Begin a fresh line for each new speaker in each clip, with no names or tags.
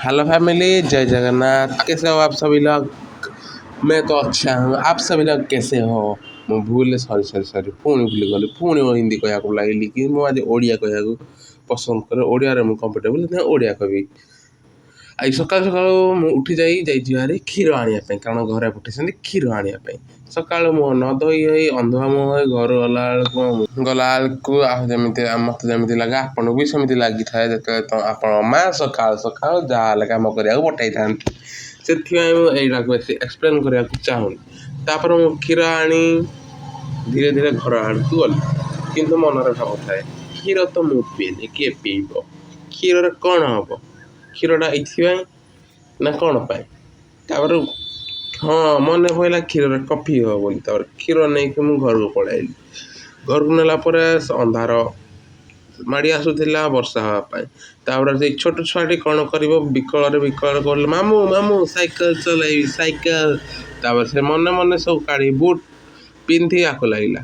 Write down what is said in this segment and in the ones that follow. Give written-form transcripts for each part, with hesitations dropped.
Hello family, जय जगन्नाथ। कैसे हो आप सभी लोग? मैं तो अच्छा हूँ, आप सभी लोग कैसे हो? ମୁଁ ଭୁଲରେ, ସରି ସରି ସରି, ପୁଣି ଭୁଲିଗଲି। ପୁଣି ମୁଁ ହିନ୍ଦୀ କହିବାକୁ ଲାଗିଲି କି ମୁଁ ଆଜି ଓଡ଼ିଆ କହିବାକୁ ପସନ୍ଦ କରେ। ଓଡ଼ିଆରେ ମୁଁ କମ୍ଫର୍ଟେବଲ୍, ସେଥିପାଇଁ ଓଡ଼ିଆ କହିବି। ଆଜି ସକାଳୁ ସକାଳୁ ମୁଁ ଉଠି ଯାଇଛି ଭାରି କ୍ଷୀର ଆଣିବା ପାଇଁ, କାରଣ ଘରେ ପଠେଇଛନ୍ତି କ୍ଷୀର ଆଣିବା ପାଇଁ। ସକାଳୁ ମୁହଁ ନ ଧୋଇ ହୋଇ, ଅନ୍ଧୁଆ ମୁହଁ ହୋଇ ଘରୁ ଗଲାବେଳକୁ ଆଉ ଯେମିତି ମୋତେ ଯେମିତି ଲାଗେ, ଆପଣଙ୍କୁ ବି ସେମିତି ଲାଗିଥାଏ, ଯେତେବେଳେ ତ ଆପଣଙ୍କ ମା ସକାଳୁ ସକାଳୁ ଯାହା ହେଲେ କାମ କରିବାକୁ ପଠାଇଥାନ୍ତି। ସେଥିପାଇଁ ମୁଁ ଏଇଟାକୁ ବେଶୀ ଏକ୍ସପ୍ଲେନ୍ କରିବାକୁ ଚାହୁଁନି। ତାପରେ ମୁଁ କ୍ଷୀର ଆଣି ଧୀରେ ଧୀରେ ଘର ଆଡ଼କୁ ଗଲି, କିନ୍ତୁ ମନରେ ଭାବୁଥାଏ, କ୍ଷୀର ତ ମୁଁ ପିଏନି, କିଏ ପିଇବ? କ୍ଷୀରରେ କ'ଣ ହେବ? କ୍ଷୀରଟା ଏଇଥିପାଇଁ ନା କ'ଣ ପାଇଁ? ତାପରେ ହଁ, ମନେ ପଡ଼ିଲା କ୍ଷୀରରେ କଫି ହେବ ବୋଲି। ତାପରେ କ୍ଷୀର ନେଇକି ମୁଁ ଘରକୁ ପଳାଇଲି। ଘରକୁ ନେଲା ପରେ ଅନ୍ଧାର ମାଡ଼ି ଆସୁଥିଲା ବର୍ଷା ହେବା ପାଇଁ। ତାପରେ ସେଇ ଛୋଟ ଛୁଆଟି କ'ଣ କରିବ, ବିକଳରେ ବିକଳରେ କହିଲେ, "ମାମୁଁ, ମାମୁଁ, ସାଇକେଲ ଚଲେଇବି, ସାଇକେଲ।" ତାପରେ ସେ ମନେ ମନେ ସବୁ କାଢ଼ି ବୁଟ୍ ପିନ୍ଧିବାକୁ ଲାଗିଲା।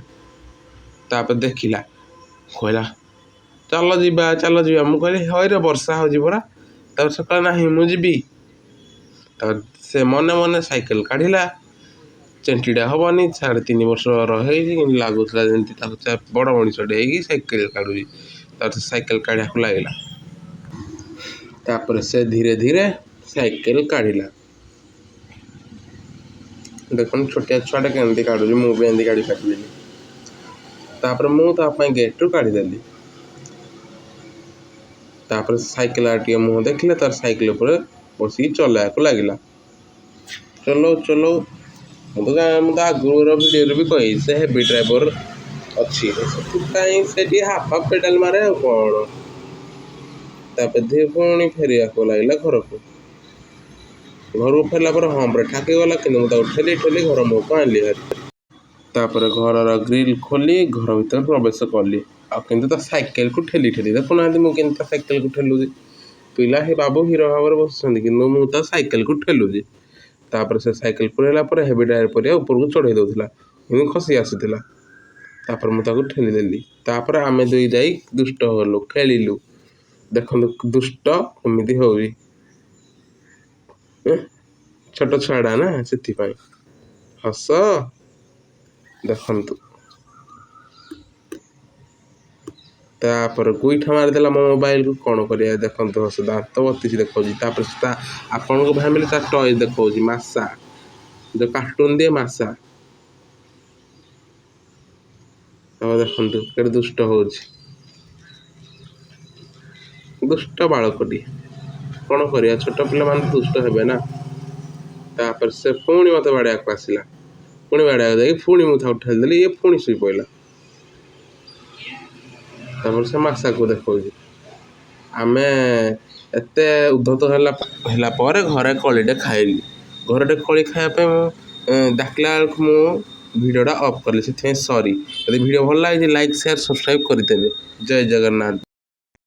ତାପରେ ଦେଖିଲା, କହିଲା, "ଚାଲ ଯିବା, ଚାଲ ଯିବା।" ମୁଁ କହିଲି, "ହଇରେ, ବର୍ଷା ହେଉଛି ପରା।" ତାପରେ ସକାଳେ, "ନାହିଁ, ମୁଁ ଯିବି।" ତାପରେ ସେ ମନେ ମନେ ସାଇକେଲ କାଢ଼ିଲା। ଚେଣ୍ଟିଟା ହେବନି, 3.5 ବର୍ଷର ହେଇଛି, କିନ୍ତୁ ଲାଗୁଥିଲା ଯେମିତି ତାକୁ ବଡ଼ ମଣିଷଟେ ହେଇକି ସାଇକେଲ କାଢ଼ୁଛି। ତାପରେ ସେ ସାଇକେଲ କାଢ଼ିବାକୁ ଲାଗିଲା। ତାପରେ ସେ ଧୀରେ ଧୀରେ ସାଇକେଲ କାଢ଼ିଲା। ଦେଖନ୍ତୁ, ଛୋଟିଆ ଛୁଆଟା କେମିତି କାଢ଼ୁଛି, ମୁଁ ବି ଏମିତି କାଢ଼ି ପାରିବିନି। ତାପରେ ମୁଁ ତା ପାଇଁ ଗେଟ୍ରୁ କାଢ଼ିଦେଲି। ତାପରେ ସାଇକେଲ ଟିକେ ମୁହଁ ଦେଖିଲେ, ତାର ସାଇକେଲ ଉପରେ ବସିକି ଚଲେଇବାକୁ ଲାଗିଲା। ଚଲଉ ଚଲଉ, ମୁଁ ତ ଆଗରୁ ଭିଡ଼ିଓରେ ବି କହିଛି, ସେ ହେଭି ଡ୍ରାଇଭର ଅଛି, ସେଥିପାଇଁ ସେ ଟିକେ ହାଫ୍ ହାଫ୍ ପେଡ଼ାଲ ମାରେ, ଆଉ କ'ଣ। ତାପରେ ଧୀରେ ପୁଣି ଫେରିବାକୁ ଲାଗିଲା ଘରକୁ। ଘରକୁ ଫେରିଲା ପରେ ହମ୍ପରେ ଠାକିଗଲା, କିନ୍ତୁ ମୁଁ ତାକୁ ଠେଲି ଠେଲି ଘର ମୁହଁକୁ ଆଣିଲି ଭାରି। ତାପରେ ଘରର ଗ୍ରିଲ୍ ଖୋଲି ଘର ଭିତରେ ପ୍ରବେଶ କଲି, ଆଉ କିନ୍ତୁ ତା ସାଇକେଲକୁ ଠେଲି ଠେଲି। ଦେଖୁନାହାନ୍ତି, ମୁଁ କେମିତି ତା ସାଇକେଲକୁ ଠେଲୁଛି। ପିଲା ହେ ବାବୁ ହିରୋ ଭାବରେ ବସୁଛନ୍ତି, କିନ୍ତୁ ମୁଁ ତା ସାଇକେଲକୁ ଠେଲୁଛି। ତାପରେ ସେ ସାଇକେଲ ପୁରେଇଲା ପରେ ହେଭି ଡ୍ରାଇଭର ପରିକା ଉପରକୁ ଚଢ଼େଇ ଦେଉଥିଲା, କିନ୍ତୁ ଖସି ଆସୁଥିଲା। ତାପରେ ମୁଁ ତାକୁ ଠେଲିଦେଲି। ତାପରେ ଆମେ ଦୁଇ ଯାଇ ଦୁଷ୍ଟ ହେଲୁ, ଖେଳିଲୁ। ଦେଖନ୍ତୁ, ଦୁଷ୍ଟ କେମିତି ହେଉଛି। ଛୋଟ ଛୁଆଟା ନା, ସେଥିପାଇଁ ହସ। ଦେଖନ୍ତୁ, ତାପରେ ଗୋଇଠା ମାରିଦେଲା ମୋ ମୋବାଇଲକୁ। କ'ଣ କରିବା? ଦେଖନ୍ତୁ, ହସ ଦାନ୍ତ 32 ଦେଖାଉଛି। ତାପରେ ତା ଆପଣଙ୍କ ଫ୍ୟାମିଲି ତା ଟୟ ଦେଖାଉଛି, ମାସା ଯେଉଁ କାର୍ଟୁନ ଦିଏ ମାସା। ତାପରେ ଦେଖନ୍ତୁ କେତେ ଦୁଷ୍ଟ ହେଉଛି। ଦୁଷ୍ଟ ବାଳକଟି, କ'ଣ କରିବା? ଛୋଟ ପିଲାମାନେ ଦୁଷ୍ଟ ହେବେ ନା। ତାପରେ ସେ ପୁଣି ମୋତେ ବାଡ଼େଇବାକୁ ଆସିଲା। ପୁଣି ବାଡ଼େଇବାକୁ ଯାଇକି ପୁଣି ମୁଁ ତାକୁ ଠେଲିଦେଲି, ଇଏ ପୁଣି ଶୋଇ ପଡ଼ିଲା। ତାପରେ ସେ ମାସାକୁ ଦେଖାଉଛି। ଆମେ ଏତେ ଉଦ୍ଧତ ହେଲା ପରେ ଘରେ କଳିଟେ ଖାଇଲି। ଘରଟେ କଳି ଖାଇବା ପାଇଁ ମୁଁ ଡାକିଲା ବେଳକୁ ମୁଁ ଭିଡ଼ିଓଟା ଅଫ୍ କଲି, ସେଥିପାଇଁ ସରି। ଯଦି ଭିଡ଼ିଓ ଭଲ ଲାଗିଛି, ଲାଇକ୍, ସେୟାର, ସବସ୍କ୍ରାଇବ୍ କରିଦେବେ। ଜୟ ଜଗନ୍ନାଥ।